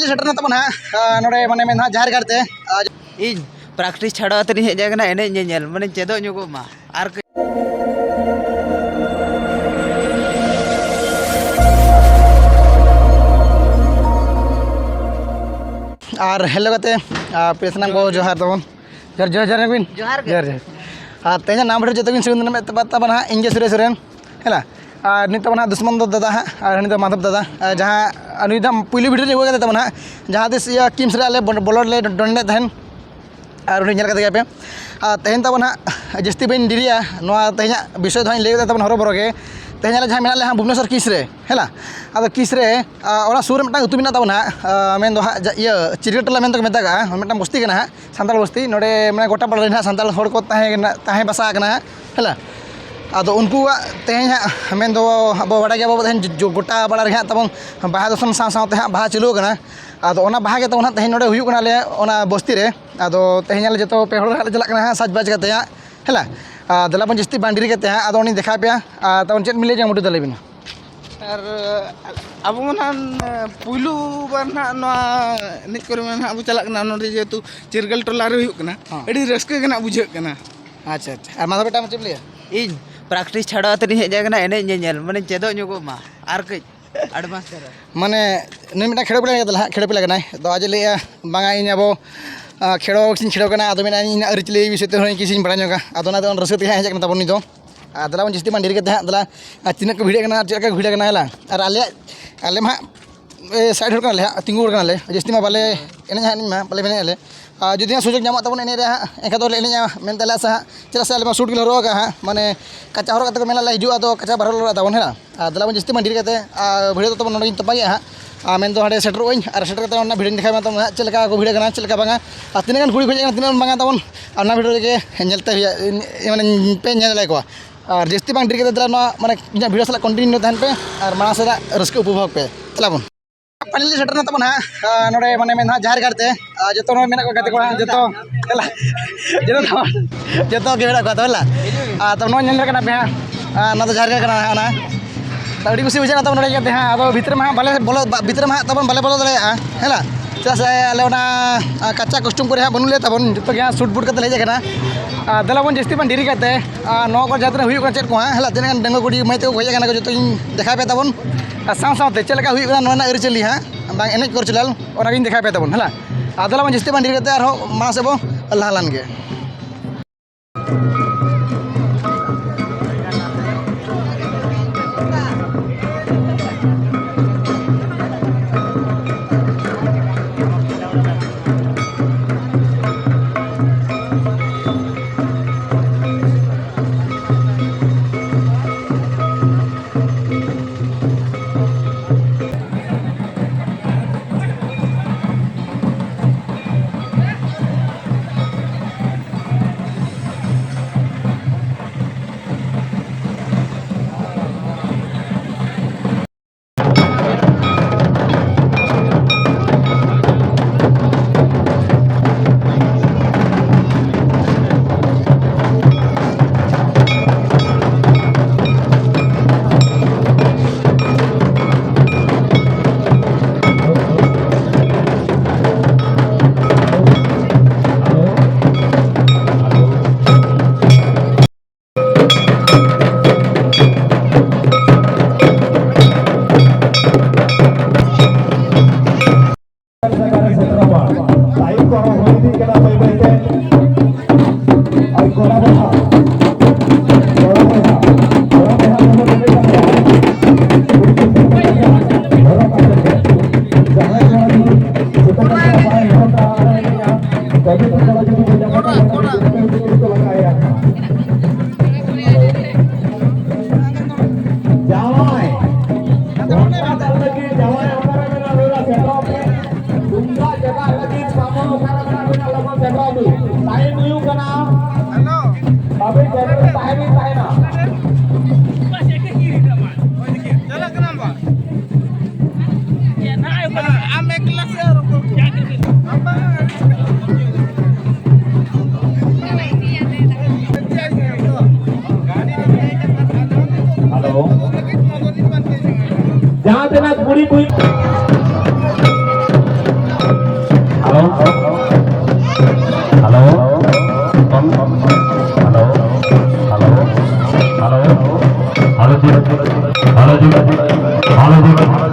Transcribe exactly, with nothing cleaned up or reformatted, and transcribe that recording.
ᱥᱮᱴᱮᱨ ᱮᱱᱟ ᱛᱟᱵᱚᱱ ᱦᱟᱸᱜ, ᱟᱨ ᱱᱚᱰᱮ ᱢᱟᱱᱮ ᱢᱮᱱ ᱦᱟᱸᱜ ᱡᱟᱦᱮᱨ ᱜᱟᱲ ᱛᱮ᱾ ᱟᱨ ᱤᱧ ᱯᱨᱮᱠᱴᱤᱥ ᱪᱷᱟᱰᱟᱣ ᱠᱟᱛᱮ ᱤᱧ ᱦᱮᱡ ᱟᱠᱟᱱᱟ ᱮᱱᱮᱡ ᱧᱮᱧᱮᱞ, ᱢᱟᱱᱮ ᱪᱮᱫᱚᱜ ᱧᱚᱜᱚᱜ ᱢᱟ ᱟᱨ ᱠᱟᱹᱡ᱾ ᱟᱨ ᱦᱮᱞᱳ ᱜᱟᱛᱮ, ᱟᱨ ᱯᱮ ᱥᱟᱱᱟᱢ ᱠᱚ ᱡᱚᱦᱟᱨ ᱛᱟᱵᱚᱱ᱾ ᱡᱚᱦᱟᱨ, ᱡᱚᱦᱟᱨ, ᱡᱚᱦᱟᱨ ᱵᱤᱱ᱾ ᱡᱚᱦᱟᱨ ᱜᱮ᱾ ᱡᱚᱦᱟᱨ, ᱡᱚᱦᱟᱨ᱾ ᱟᱨ ᱛᱮᱦᱮᱧᱟᱜ ᱱᱟᱢ ᱵᱷᱤᱰᱤᱭᱳ ᱡᱚᱛᱚ ᱵᱤᱱ ᱥᱟᱹᱜᱩᱱ ᱫᱟᱨᱟᱢ ᱛᱟᱵᱚᱱ ᱦᱟᱸᱜ, ᱤᱧ ᱜᱮ ᱥᱩᱨᱮᱥ ᱥᱚᱨᱮᱱ᱾ ᱦᱮᱞᱟ, ᱟᱨ ᱱᱤᱛᱚᱜ ᱢᱟ ᱱᱟᱦᱟᱜ ᱫᱩᱥᱢᱚᱱ ᱫᱚ ᱫᱟᱫᱟ ᱦᱟᱸᱜ, ᱟᱨ ᱦᱟᱹᱱᱤ ᱫᱚ ᱢᱟᱫᱷᱚᱵ ᱫᱟᱫᱟ᱾ ᱟᱨ ᱡᱟᱦᱟᱸ ᱱᱩᱭ ᱫᱚ ᱯᱩᱭᱞᱩ ᱵᱷᱤᱰᱤᱭᱳ ᱨᱮ ᱟᱹᱜᱩ ᱠᱟᱫᱮ ᱛᱟᱵᱚᱱ ᱦᱟᱸᱜ, ᱡᱟᱦᱟᱸ ᱛᱤᱥ ᱤᱭᱟᱹ ᱠᱤᱢᱥ ᱨᱮ ᱟᱞᱮ ᱵᱚᱞ-, ᱵᱚᱞᱚ ᱞᱮ ᱰᱚᱱᱮᱴ ᱛᱟᱦᱮᱱ, ᱟᱨ ᱩᱱᱤ ᱧᱮᱞ ᱠᱟᱫᱮ ᱜᱮᱭᱟ ᱯᱮ᱾ ᱟᱨ ᱛᱮᱦᱮᱧ ᱛᱟᱵᱚᱱ ᱦᱟᱸᱜ ᱡᱟᱹᱥᱛᱤ ᱵᱟᱹᱧ ᱰᱮᱨᱤᱭᱟ, ᱱᱚᱣᱟ ᱛᱮᱦᱮᱧᱟᱜ ᱵᱤᱥᱚᱭ ᱫᱚ ᱦᱟᱸᱜ ᱤᱧ ᱞᱟᱹᱭ ᱠᱟᱫᱟ ᱛᱟᱵᱚᱱ ᱦᱚᱨᱚ ᱵᱚᱨᱚ ᱜᱮ᱾ ᱛᱮᱦᱮᱧ ᱟᱞᱮ ᱡᱟᱦᱟᱸ ᱢᱮᱱᱟᱜ ᱞᱮᱭᱟ ᱦᱟᱸᱜ ᱵᱷᱩᱵᱽᱱᱮᱥᱚᱨ ᱠᱤᱥ ᱨᱮ, ᱦᱮᱞᱟ᱾ ᱟᱫᱚ ᱠᱤᱥ ᱨᱮ, ᱟᱨ ᱚᱱᱟ ᱥᱩᱨ ᱨᱮ ᱢᱤᱫᱴᱟᱝ ᱟᱹᱛᱩ ᱢᱮᱱᱟᱜ ᱛᱟᱵᱚᱱᱟ ᱦᱟᱸᱜ, ᱟᱨ ᱢᱮᱱ ᱫᱚ ᱦᱟᱸᱜ ᱡᱟ-, ᱤᱭᱟᱹ ᱪᱤᱨᱜᱟᱹ ᱴᱚᱞᱟ ᱢᱮᱱᱛᱮ ᱠᱚ ᱢᱮᱛᱟᱜᱼᱟ, ᱢᱤᱫᱴᱟᱝ ᱵᱚᱥᱛᱤ ᱠᱟᱱᱟ ᱦᱟᱸᱜ᱾ ᱥᱟᱱᱛᱟᱲ ᱵᱚᱥᱛᱤ᱾ ᱱᱚᱰᱮ ᱢᱟᱱᱮ ᱜᱚᱴᱟ ᱯᱟᱲᱟ ᱨᱮᱱ ᱦᱟᱸᱜ ᱥᱟᱱᱛᱟᱲ ᱦᱚᱲ ᱠᱚ ᱛᱟᱦᱮᱸ ᱠᱟᱱᱟ, ᱛᱟᱦᱮᱸ ᱵᱟᱥᱟ ᱟᱠᱟᱱᱟ ᱦᱟᱸᱜ, ᱦᱮᱞᱟ᱾ ᱟᱫᱚ ᱩᱱᱠᱩᱣᱟᱜ ᱛᱮᱦᱮᱧ ᱦᱟᱸᱜ ᱢᱮᱱᱫᱚ ᱟᱵᱚ ᱵᱟᱲᱟᱭ ᱜᱮᱭᱟ ᱵᱚ ᱛᱮᱦᱮᱧ ᱡᱚ-, ᱜᱚᱴᱟ ᱯᱟᱲᱟ ᱨᱮ ᱦᱟᱸᱜ ᱛᱟᱵᱚᱱ ᱵᱟᱦᱟ ᱫᱚᱥᱚᱱ ᱥᱟᱶ ᱥᱟᱶᱛᱮ ᱦᱟᱸᱜ ᱵᱟᱦᱟ ᱪᱟᱹᱞᱩ ᱟᱠᱟᱱᱟ᱾ ᱟᱫᱚ ᱚᱱᱟ ᱵᱟᱦᱟ ᱜᱮ ᱛᱟᱵᱚᱱ ᱦᱟᱸᱜ ᱛᱮᱦᱮᱧ ᱱᱚᱰᱮ ᱦᱩᱭᱩᱜ ᱠᱟᱱᱟ ᱟᱞᱮ ᱚᱱᱟ ᱵᱚᱥᱛᱤ ᱨᱮ᱾ ᱟᱫᱚ ᱛᱮᱦᱮᱧ ᱟᱞᱮ ᱡᱚᱛᱚ ᱯᱮ ᱦᱚᱲ ᱦᱟᱸᱜ ᱞᱮ ᱪᱟᱞᱟᱜ ᱠᱟᱱᱟ ᱦᱟᱸᱜ ᱥᱟᱡᱽᱵᱟᱡᱽ ᱠᱟᱛᱮ ᱦᱟᱸᱜ, ᱦᱮᱞᱟ᱾ ᱟᱨ ᱫᱮᱞᱟ ᱵᱚᱱ ᱡᱟᱹᱥᱛᱤ ᱵᱟᱝ ᱰᱮᱨᱤ ᱠᱟᱛᱮ ᱦᱟᱸᱜ ᱟᱫᱚ ᱩᱱᱤᱧ ᱫᱮᱠᱷᱟᱣ ᱯᱮᱭᱟ᱾ ᱟᱨ ᱛᱟᱵᱚᱱ ᱪᱮᱫ ᱮᱢ ᱞᱟᱹᱭᱟ ᱢᱩᱴᱩ ᱫᱟ ᱞᱟᱹᱭ ᱵᱤᱱ᱾ ᱟᱨ ᱟᱵᱚ ᱢᱟ ᱱᱟᱦᱟᱜ ᱯᱩᱭᱞᱩ ᱵᱟᱨ ᱱᱟᱦᱟᱜ ᱱᱚᱣᱟ ᱮᱱᱮᱡ ᱠᱚᱨᱮ ᱢᱟ ᱱᱟᱦᱟᱜ ᱵᱚ ᱪᱟᱞᱟᱜ ᱠᱟᱱᱟ, ᱱᱚᱰᱮ ᱡᱮᱦᱮᱛᱩ ᱪᱤᱨᱜᱟᱹᱞ ᱴᱚᱞᱟ ᱨᱮ ᱦᱩᱭᱩᱜ ᱠᱟᱱᱟ, ᱦᱚᱸ᱾ ᱟᱹᱰᱤ ᱨᱟᱹᱥᱠᱟᱹ ᱜᱮ ᱱᱟᱦᱟᱜ ᱵᱩᱡᱷᱟᱹᱜ ᱠᱟᱱᱟ᱾ ᱟᱪᱪᱷᱟ, ᱟᱪᱪᱷᱟ᱾ ᱟᱨ ᱢᱟᱫᱷᱚᱵ ᱵᱮᱴᱟ, ᱟᱢ ᱪᱮᱫ ᱮᱢ ᱞᱟᱹᱭᱟ? ᱤᱧ ᱯᱨᱮᱠᱴᱤᱥ ᱪᱷᱟᱰᱟᱣ ᱠᱟᱛᱮ ᱤᱧ ᱦᱮᱡ ᱟᱠᱟᱱᱟ ᱮᱱᱮᱡ ᱧᱮᱧᱮᱞ, ᱢᱟᱱᱮ ᱪᱮᱫᱚᱜ ᱧᱚᱜᱚᱜ ᱢᱟ ᱟᱨ ᱠᱟᱹᱡ ᱮᱰᱵᱷᱟᱱᱥ ᱫᱷᱟᱨᱟ᱾ ᱢᱟᱱᱮ ᱱᱩᱭ ᱢᱤᱫᱴᱟᱝ ᱠᱷᱮᱲᱚ ᱯᱤᱞᱟ ᱠᱟᱱ ᱛᱟᱞᱮ ᱦᱟᱸᱜ, ᱠᱷᱮᱲᱚ ᱯᱤᱞᱟ ᱠᱟᱱᱟᱭ᱾ ᱟᱫᱚ ᱟᱡ ᱮ ᱞᱟᱹᱭᱮᱜᱼᱟ, ᱵᱟᱝᱟ, ᱤᱧ ᱟᱵᱚ, ᱟᱸ, ᱠᱷᱮᱲᱚ ᱥᱤᱧ ᱠᱷᱮᱲᱚ ᱠᱟᱱᱟ, ᱟᱫᱚ ᱢᱮᱱᱟ ᱤᱧ ᱤᱧᱟᱹᱜ ᱟᱹᱨᱤᱪᱟᱹᱞᱤ ᱵᱤᱥᱚᱭ ᱛᱮ ᱦᱚᱸ ᱠᱤᱪᱷᱩᱧ ᱵᱟᱲᱟᱭ ᱧᱚᱜᱟ᱾ ᱟᱫᱚ ᱚᱱᱟ ᱫᱚ ᱚᱱᱟ ᱨᱟᱹᱥᱠᱟᱹ ᱛᱮᱜᱮ ᱦᱟᱸᱜ ᱦᱮᱡ ᱟᱠᱟᱱ ᱛᱟᱵᱚᱱ ᱱᱩᱭ ᱫᱚ᱾ ᱟᱨ ᱫᱮᱞᱟ ᱵᱚᱱ ᱡᱟᱹᱥᱛᱤ ᱵᱟᱝ ᱰᱮᱨᱤ ᱠᱟᱛᱮ ᱦᱟᱸᱜ ᱫᱮᱞᱟ, ᱟᱨ ᱛᱤᱱᱟᱹᱜ ᱠᱚ ᱵᱷᱤᱲᱟᱹᱜ ᱠᱟᱱᱟ ᱟᱨ ᱪᱮᱫ ᱞᱮᱠᱟ ᱠᱚ ᱵᱷᱤᱲᱟᱹᱜ ᱠᱟᱱᱟ, ᱦᱮᱞᱟ᱾ ᱟᱨ ᱟᱞᱮᱭᱟᱜ, ᱟᱞᱮ ᱢᱟ ᱦᱟᱸᱜ, ᱮ, ᱥᱟᱭᱤᱰ ᱦᱚᱲ ᱠᱟᱱᱟᱞᱮ ᱦᱟᱸᱜ, ᱛᱤᱸᱜᱩ ᱦᱚᱲ ᱠᱟᱱᱟᱞᱮ, ᱡᱟᱹᱥᱛᱤ ᱢᱟ ᱵᱟᱞᱮ ᱮᱱᱮᱡᱼᱟ ᱦᱟᱸᱜ, ᱮᱱᱮᱡ ᱢᱟ ᱵᱟᱞᱮ ᱮᱱᱮᱡ ᱟᱞᱮ᱾ ᱟᱨ ᱡᱩᱫᱤ ᱦᱟᱸᱜ ᱥᱩᱡᱳᱜᱽ ᱧᱟᱢᱚᱜ ᱛᱟᱵᱚᱱ ᱮᱱᱮᱡ ᱨᱮ ᱦᱟᱸᱜ, ᱮᱱᱠᱷᱟᱱ ᱫᱚᱞᱮ ᱮᱱᱮᱡᱼᱟ ᱢᱮᱱᱛᱮ ᱞᱮ ᱟᱥᱟ ᱦᱟᱸᱜ᱾ ᱪᱮᱫᱟᱜ ᱥᱮ ᱟᱞᱮ ᱢᱟ ᱥᱩᱴ ᱜᱮᱞᱮ ᱦᱚᱨᱚᱜ ᱟᱠᱟᱫᱼᱟ ᱦᱟᱸᱜ, ᱢᱟᱱᱮ ᱠᱟᱪᱟ ᱦᱚᱨᱚᱜ ᱠᱟᱛᱮ ᱠᱚ ᱢᱮᱱᱟ ᱞᱮ ᱦᱤᱡᱩᱜᱼᱟ, ᱟᱫᱚ ᱠᱟᱪᱟ ᱵᱟᱨᱦᱮ ᱞᱮ ᱨᱚᱲ ᱛᱟᱵᱚᱱ, ᱦᱮᱸ᱾ ᱟᱨ ᱫᱮᱞᱟ ᱵᱚᱱ ᱡᱟᱹᱥᱛᱤ ᱵᱟᱝ ᱰᱮᱨᱤ ᱠᱟᱛᱮ, ᱟᱨ ᱵᱷᱤᱲᱟᱹ ᱫᱚ ᱛᱟᱵᱚᱱ ᱱᱚᱰᱮ ᱜᱤᱧ ᱛᱚᱯᱟᱜᱮᱜᱼᱟ ᱦᱟᱸᱜ᱾ ᱟᱨ ᱢᱮᱱᱫᱚ ᱦᱟᱸᱰᱮ ᱥᱮᱴᱮᱨᱚᱜ ᱟᱹᱧ, ᱟᱨ ᱥᱮᱴᱮᱨ ᱠᱟᱛᱮ ᱚᱱᱟ ᱵᱷᱤᱲᱟᱹᱧ ᱫᱮᱠᱷᱟᱣ ᱟᱢᱟ ᱛᱟᱵᱚᱱ ᱦᱟᱸᱜ, ᱪᱮᱫ ᱞᱮᱠᱟ ᱠᱚ ᱵᱷᱤᱲᱟᱹᱜ ᱠᱟᱱᱟ, ᱪᱮᱫ ᱞᱮᱠᱟ ᱵᱟᱝᱟ, ᱟᱨ ᱛᱤᱱᱟᱹᱜ ᱜᱟᱱ ᱠᱩᱲᱤ ᱠᱚ ᱦᱮᱡ ᱟᱠᱟᱱᱟ, ᱛᱤᱱᱟᱹᱜ ᱜᱟᱱ ᱵᱟᱝᱟ ᱛᱟᱵᱚᱱ, ᱟᱨ ᱚᱱᱟ ᱵᱷᱤᱰᱤᱭᱳ ᱨᱮᱜᱮ ᱧᱮᱞ ᱛᱮ ᱦᱩᱭᱩᱜᱼᱟ, ᱢᱟᱱᱮ ᱯᱮ ᱧᱮᱞ ᱫᱟᱲᱮ ᱠᱚᱣᱟ᱾ ᱟᱨ ᱡᱟᱹᱥᱛᱤ ᱵᱟᱝ ᱰᱮᱨᱤ ᱠᱟᱛᱮ ᱫᱮᱞᱟ ᱱᱚᱣᱟ, ᱢᱟᱱᱮ ᱤᱧᱟᱹᱜ ᱵᱷᱤᱰᱤᱭᱳ ᱥᱟᱞᱟᱜ ᱠᱚᱱᱴᱤᱱᱤᱭᱩ ᱛᱟᱦᱮᱱ ᱯᱮ, ᱟᱨ ᱢᱟᱲᱟᱝ ᱥᱮᱫᱟᱜ ᱨᱟᱹᱥᱠᱟᱹ ᱩᱯᱚᱵᱷᱳᱜᱽ ᱯᱮ᱾ ᱪᱟᱞᱟᱜ ᱵᱚᱱ᱾ ᱯᱷᱟᱭᱱᱟᱞᱤ ᱥᱮᱴᱮᱨ ᱮᱱᱟ ᱛᱟᱵᱚᱱ ᱦᱟᱸᱜ, ᱟᱨ ᱱᱚᱰᱮ ᱢᱟᱱᱮ ᱢᱮᱱ ᱦᱟᱸᱜ ᱡᱟᱦᱮᱨ ᱜᱟᱲ ᱛᱮ, ᱟᱨ ᱡᱚᱛᱚ ᱱᱚᱰᱮ ᱢᱮᱱᱟᱜ ᱠᱚᱣᱟ ᱜᱟᱛᱮ ᱠᱚᱲᱟ, ᱡᱚᱛᱚ, ᱦᱮᱞᱟ, ᱡᱚᱛᱚ, ᱡᱚᱛᱚ ᱜᱮ ᱢᱮᱱᱟᱜ ᱠᱚᱣᱟ ᱛᱚ, ᱦᱮᱞᱟ᱾ ᱟᱨ ᱛᱚ ᱱᱚᱣᱟ ᱧᱮᱞ ᱧᱟᱢ ᱠᱟᱱᱟ ᱯᱮ ᱦᱟᱸᱜ, ᱟᱨ ᱱᱚᱣᱟ ᱫᱚ ᱡᱟᱦᱮᱨ ᱜᱟᱲ ᱠᱟᱱᱟ ᱦᱟᱸᱜ, ᱚᱱᱟ ᱟᱹᱰᱤ ᱠᱩᱥᱤ ᱵᱩᱡᱷᱟᱹᱜ ᱠᱟᱱᱟ ᱛᱟᱵᱚᱱ ᱱᱚᱰᱮ ᱦᱮᱡ ᱠᱟᱛᱮ ᱦᱟᱸᱜ᱾ ᱟᱫᱚ ᱵᱷᱤᱛᱨᱤ ᱨᱮᱢᱟ ᱦᱟᱸᱜ ᱵᱟᱞᱮ ᱵᱚᱞᱚ, ᱵᱟ-, ᱵᱷᱤᱛᱨᱤ ᱨᱮᱢᱟ ᱦᱟᱸᱜ ᱛᱟᱵᱚᱱ ᱵᱟᱞᱮ ᱵᱚᱞᱚ ᱫᱟᱲᱮᱭᱟᱜᱼᱟ, ᱦᱮᱸ ᱞᱟ? ᱪᱮᱫᱟᱜ ᱥᱮ ᱟᱞᱮ ᱚᱱᱟ, ᱟ, ᱠᱟᱪᱟ costume ᱠᱚᱨᱮ ᱦᱟᱸᱜ ᱵᱟᱹᱱᱩᱜ ᱞᱮᱭᱟ ᱛᱟᱵᱚᱱ, ᱡᱚᱛᱚ ᱜᱮ ᱦᱟᱸᱜ suit boot ᱠᱟᱛᱮ ᱞᱮ ᱦᱮᱡ ᱟᱠᱟᱱᱟ᱾ ᱟᱨ ᱫᱮᱞᱟ ᱵᱚᱱ ᱡᱟᱹᱥᱛᱤ ᱵᱟᱝ ᱰᱮᱨᱤ ᱠᱟᱛᱮ, ᱟᱨ ᱱᱚᱣᱟ ᱠᱚ ᱡᱟᱦᱟᱸ ᱛᱤᱱᱟᱹᱜ ᱦᱩᱭᱩᱜ ᱠᱟᱱᱟ ᱪᱮᱫ ᱠᱚ ᱦᱟᱸᱜ, ᱦᱮᱸ ᱞᱟ? ᱛᱤᱱᱟᱹᱜ ᱜᱟᱱ ᱰᱟᱺᱜᱩᱣᱟᱹ ᱠᱩᱲᱤ ᱢᱟᱹᱭ ᱛᱟᱠᱚ ᱠᱚ ᱦᱮᱡ ᱟᱠᱟᱱᱟ ᱠᱚ, ᱡᱚᱛᱚᱧ ᱫᱮᱠᱷᱟᱣ ᱯᱮ ᱛᱟᱵᱚᱱ᱾ ᱟᱨ ᱥᱟᱶ ᱥᱟᱶᱛᱮ ᱪᱮᱫ ᱞᱮᱠᱟ ᱦᱩᱭᱩᱜ ᱠᱟᱱᱟ ᱱᱚᱣᱟ ᱨᱮᱱᱟᱜ ᱟᱹᱨᱤᱪᱟᱹᱞᱤ ᱦᱟᱸᱜ, ᱵᱟᱝ ᱮᱱᱮᱡ cultural, ᱚᱱᱟ ᱜᱤᱧ ᱫᱮᱠᱷᱟᱣ ᱯᱮ ᱛᱟᱵᱚᱱ, ᱦᱮᱸ ᱞᱟ? ᱟᱨ ᱫᱮᱞᱟ ᱵᱚᱱ ᱡᱟᱹᱥᱛᱤ ᱵᱟᱝ ᱰᱮᱨᱤ ᱠᱟᱛᱮ ᱟᱨᱦᱚᱸ ᱢᱟᱲᱟᱝ ᱥᱮᱫ ᱵᱚᱱ ᱞᱟᱦᱟ ᱞᱮᱱ ᱜᱮ᱾ ᱡᱟᱦᱟᱸ ᱛᱤᱱᱟᱹᱜ ᱠᱩᱲᱤ ᱠᱩᱲᱤ hello hello hello hello hello hello hello hello